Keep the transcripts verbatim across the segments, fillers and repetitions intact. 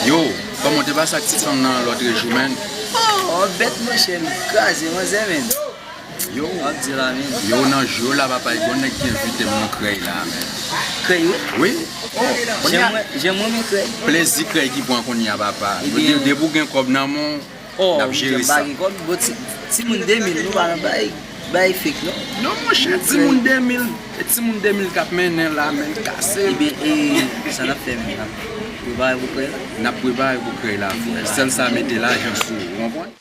Yo, kòman w te pase ak ti fanm nan lòt jou, menn? Oh, bèt, monchè, m kraze, manzè, menn. Yo, w ap di la, menn. Yo, nan jou la, papa, e gon nèg ki envite m nan krèy la, menn. Krèy, wi? Wi. Oh, kounye a, jan mwen, jan mwen renmen krèy. Plezi krèy ki pran kounye a, papa. Ebyen, de, depi w gen kòb nan men w, n ap jere sa. Oh, m pa gen kòb, bon, ti, timoun de mil, nou pa nan bay, bay fake, non. Non, monchè, timoun de mil, e timoun de mil k ap mennen la, menn, kase. Ebyen, e sa n ap fè, menn? N ap prepare pou krèy la? N ap prepare pou krèy la, frè. Sèl sa, mete lajan sou ou, ou konprann?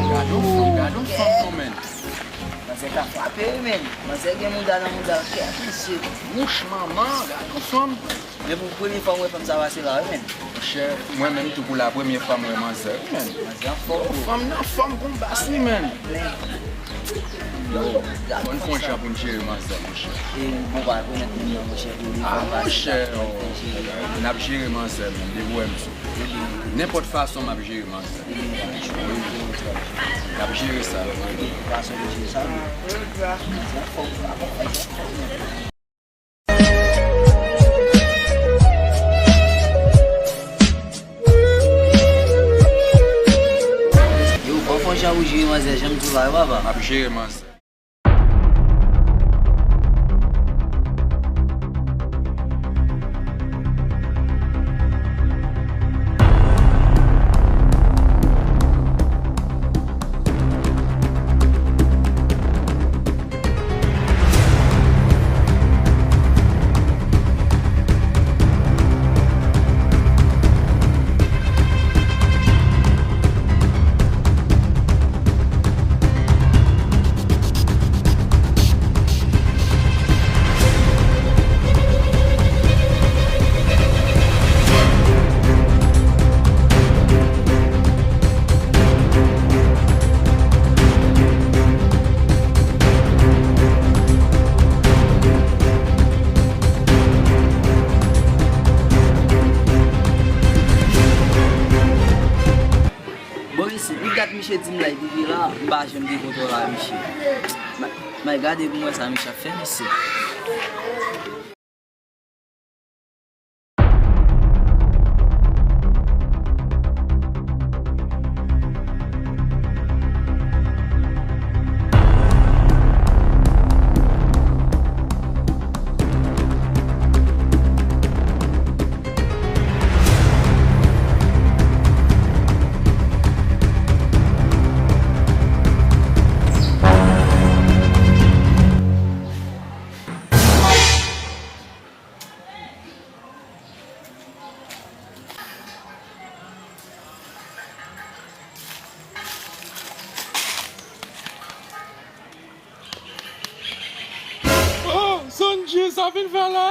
Gade yon fanm, gade yon fanm non, menn. Manzè ka frape, wi, menn. Manzè gen mouda nan mouda, kèt, mesye. Wouch, manman, gade yon fanm. Men pou premye fwa m wè fanm sa pase la, wi, menn. Monchè, mwen menm tou pou la premye fwa m wè manzè, wi, menn. Manzè anfòm, wi. Fanm nan fòm kon bas, wi, menn. Yo, fò n fè yon jan pou n jere manzè, monchè. E bon, pa rekonèt moun nan, monchè, pou li. Ah, monchè, n ap jere manzè, menn, depi w wè m sou. Nenpòt fason, m ap jere manzè. Wi. N ap jere sa, wi. Fason pou jere sa, wi. Manzè anfòm, wi. Yo, fò, fò jan ou jere manzè, jan m di w la, yo, papa. M ap jere manzè. Bon, mesye, pi dat misye di m la, epi pi la, m pa janm gen kontwòl a misye. May, may gade pou m wè sa misye ap fè, mesye. Oh, Sonji, sa w vin fè la?